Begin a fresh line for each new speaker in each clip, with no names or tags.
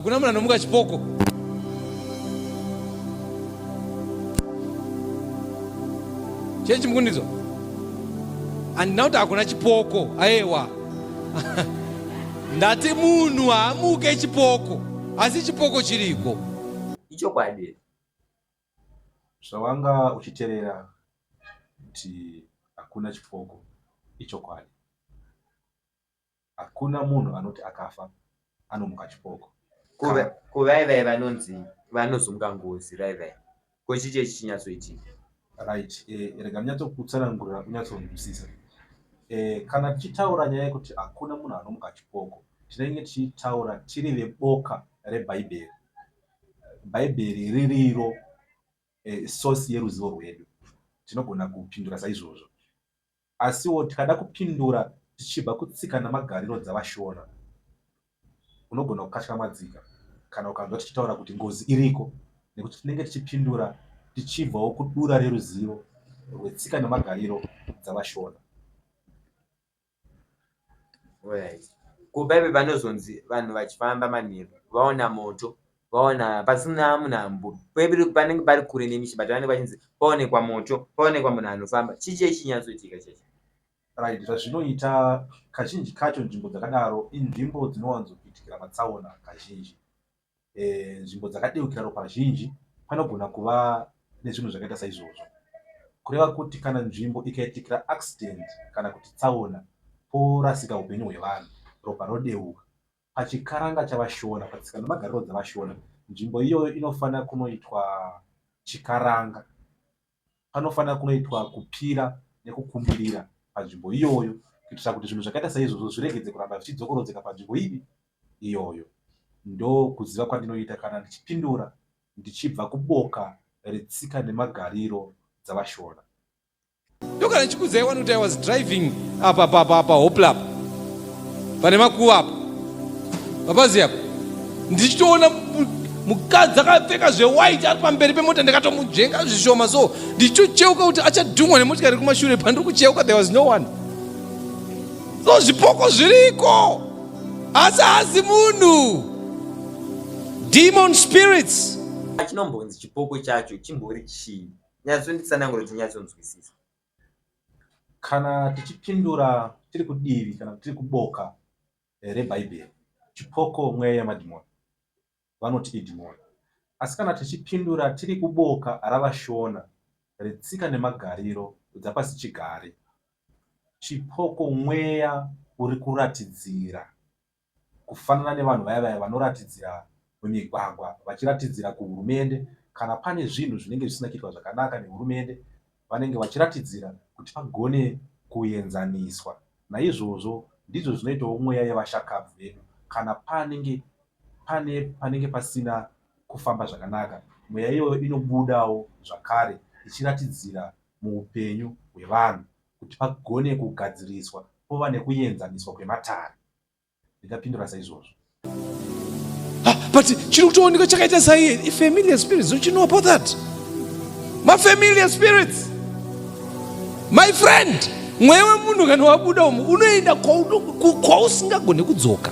Hakuna munhu anomuka chipoko. Chechi mukundinzwa? Handina kuti hakuna chipoko. Ayewa. Ndati munhu haamuke chipoko, asi chipoko chiriko.
Ichokwadi here?
Zvawanga uchiterera kuti hakuna chipoko ichokwadi. Hakuna munhu anoti akafa anomuka chipoko.
Ko vai vai vanonzi vanozomuka ngozi vai vai ko chii chechi chinyatsoitika?
Right, eh, rega ndinyatsokutsanangurira unyatsonzwisisa. Eh, kana tichitaura nyaya yekuti hakuna munhu anomuka chipoko, tinenge tichitaura tiri veboka reBhaibheri. Bhaibheri ririro eh, source yeruzivo rwedu. Tinogona kupindura saizvozvo. Asiwo tikada kupindura tichibva kutsika namagariro dzavaShona, unogona kukatyamadzika kana ukanzwa tichitaura kuti ngozi iriko nekuti tinenge tichipindura tichibvawo kudura reruzivo rwetsika nemagariro dzavaShona.
Alright. Ko paive panozonzi vanhu vachifamba manheru vaona moto vaona pasina munhu ambo panenge pari kure nemisha but vanenge vachinzi paonekwa moto paonekwa munhu anofamba chii chei chinyatsoitika chacho?
Right, zvazvinoita kazhinji kacho nzvimbo dzakadaro inzvimbo dzinowanzokuitikira matsaona kazhinji. E, nzvimbo dzakadeukira ropa zhinji panogona kuva nezvinhu zvakaita saizvozvo. Kureva kuti kana nzvimbo ikaitikira accident kana kuti tsaona porasika upenyu hwevanhu, ropa rodeuka. Pachikaranga chaVaShona, patsika nemagariro dzaVaShona, nzvimbo iyoyo inofanira kunoitwa chikaranga. Panofanira kunoitwa kupira nekukumbirira panzvimbo iyoyo kuitira kuti zvinhu zvakaita saizvozvo zviregedze kuramba zvichidzokorodzeka panzvimbo ipi iyoyo. Ndokuziva kwandinoita kana ndichipindura ndichibva kuboka retsika nemagariro dzaVaShona.
Ndokana ndichikuudzai wani kuti I was driving apa pa pa pa Hopla apa. Pane makuva apa. Papazi apa. Ndichitoona mukadzi akapfeka zvewhite ari pamberi pemota ndikatomujenga zvishoma so ndichitocheuka kuti achadhumwa nemotikari kumashure pandiri kucheuka there was no one. So zvipoko zviriko asi haasi munhu. Demon spirits.
Chinombonzi chipoko chacho chimbori chii? Nyatsonditsanangura kuti ndinyatsonzwisisa.
Kana tichipindura tiri kudivi kana tiri kuboka reBhaibheri, chipoko mweya yemadhimoni, vanoti idhimoni. Asi kana tichipindura tiri kuboka ravaShona retsika nemagariro dzapasichigare, chipoko mweya uri kuratidzira Kufanana nevanhu vaya vaya vanoratidzira mumigwagwa vachiratidzira kuhurumende kana pane zvinhu zvinenge zvisina kuitwa zvakanaka nehurumende, vanenge vachiratidzira kuti pagone kuenzaniswa. Naizvozvo ndizvo zvinoitawo mweya yevashakabvu vedu kana panenge pane panenge pasina kufamba zvakanaka, mweya iyoyo inobudawo zvakare ichiratidzira muupenyu hwevanhu kuti pagone kugadziriswa pova nekuenzaniswa kwematare. Ndingapindura saizvozvo.
Ah, but chiri kutooneka chakaita saiye ifamiliar spirits. Don't you know about that? Mafamiliar spirits. My friend, mweya wemunhu kana wabuda umu unoenda kwausingagone kudzoka.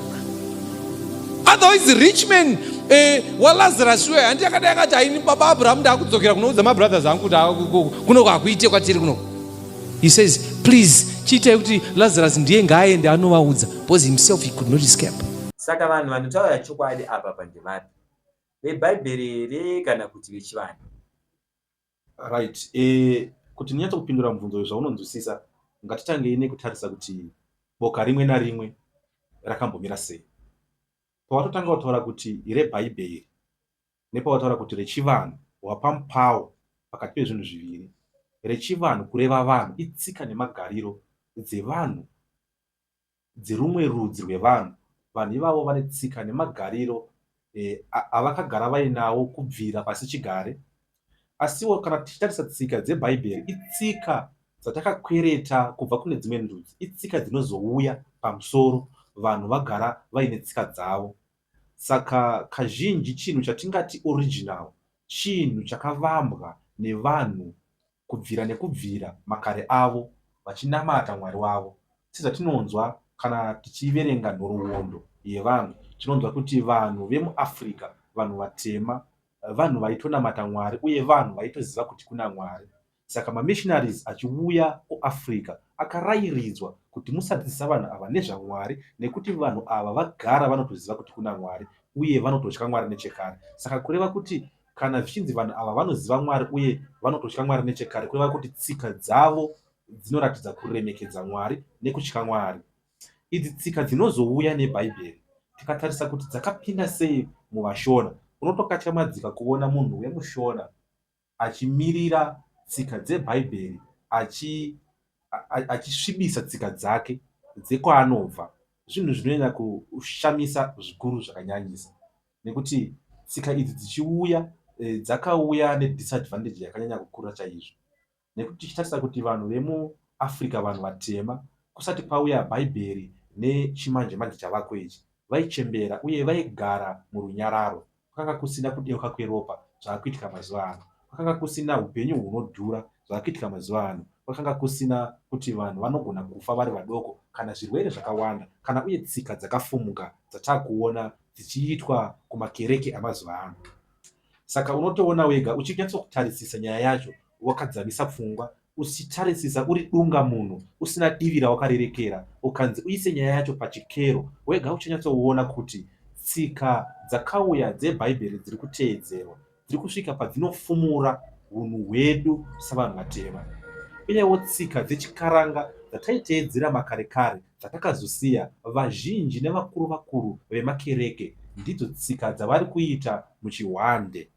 Otherwise rich man eh, waLazarus uya handi akadai akati aini baba Abraham ndakudzokera kunoudza mabrothers angu kuti kuno hakuite kwatiri kuno. He says, please, chiitai kuti Lazarus ndiye ngaaende anovaudza because himself he could not escape.
Saka vanhu vanotaura chokwadi apa apa ndevapi? VeBhaibheri here kana kuti vechivanhu?
Right. E, kuti ndinyatsokupindura mubvunzo uyu zvaunonzwisisa, ngatitangei nekutarisa kuti boka rimwe narimwe rakambomira sei. Pawatotanga kutaura kuti reBhaibheri, nepawataura kuti rechivanhu wapa mupawo pakati pezvinhu zviviri. Rechivanhu kureva vanhu itsika nemagariro dzevanhu dzerumwe rudzi rwevanhu. Vanhu ivavo vane tsika nemagariro e, avakagara vainawo kubvira pasichigare. Asiwo kana tichitarisa tsika dzeBhaibheri itsika dzatakakwereta kubva kune dzimwe ndudzi, itsika dzinozouya pamusoro vanhu vagara vaine tsika dzavo. Saka kazhinji chinhu chatingati original chinhu chakavambwa nevanhu kubvira nekubvira makare avo vachinamata Mwari wavo. Sezvatinonzwa kana tichiverenga nhorowondo yevanhu, Tinonzwa kuti vanhu vemuAfrica, vanhu vatema, vanhu vaitonamata Mwari uye vanhu vaitoziva kuti kuna Mwari. Saka mamissionaries achiuya kuAfrica akarayiridzwa kuti musadzidzisa vanhu ava nezvaMwari nekuti vanhu ava vagara vanotoziva kuti kuna Mwari uye vanototya Mwari nechekare. Saka kureva kuti kana zvichinzi vanhu ava vanoziva Mwari uye vanototya Mwari nechekare, kureva kuti tsika dzavo dzinoratidza kuremekedza Mwari nekutya Mwari. Idzi tsika dzinozouya neBhaibheri tikatarisa kuti dzakapinda sei muvaShona, unotokatyamadzika kuona munhu wemuShona achimirira tsika dzeBhaibheri achisvibisa tsika dzake dzekwaanobva. Zvinhu zvinonyanya kushamisa zvikuru zvakanyanyisa nekuti tsika idzi dzichiuya eh, dzakauya nedisadvantage yakanyanya kukura chaizvo. Nekuti tichitarisa kuti vanhu vemuAfrica vanhu vatema kusati kwauya bhaibheri nechimanje manje chavako ichi vaichembera uye vaigara murunyararo. Kwakanga kusina kudeuka kweropa zvaakuitika mazuva ano. Kwakanga kusina hupenyu hunodhura zvaakuitika mazuva ano. Kwakanga kusina kuti vanhu vanogona kufa vari vadoko kana zvirwere zvakawanda kana uye tsika dzakafumuka dzatakuona dzichiitwa kumakereke amazuva ano. Saka unotoona wega uchinyatsokutarisisa nyaya yacho wakadzamisa pfungwa uchitarisisa uri dunga munhu usina divi rawakarerekera ukanzi uise nyaya yacho pachikero wega uchanyatsoona kuti tsika dzakauya dzebhaibheri dziri kuteedzerwa dziri kusvika padzinofumura hunhu hwedu savanhu vatema uyewo tsika dzechikaranga dzataiteedzera makare kare dzatakazosiya vazhinji nevakuru vakuru vemakereke ndidzo tsika dzavari kuita muchihwande.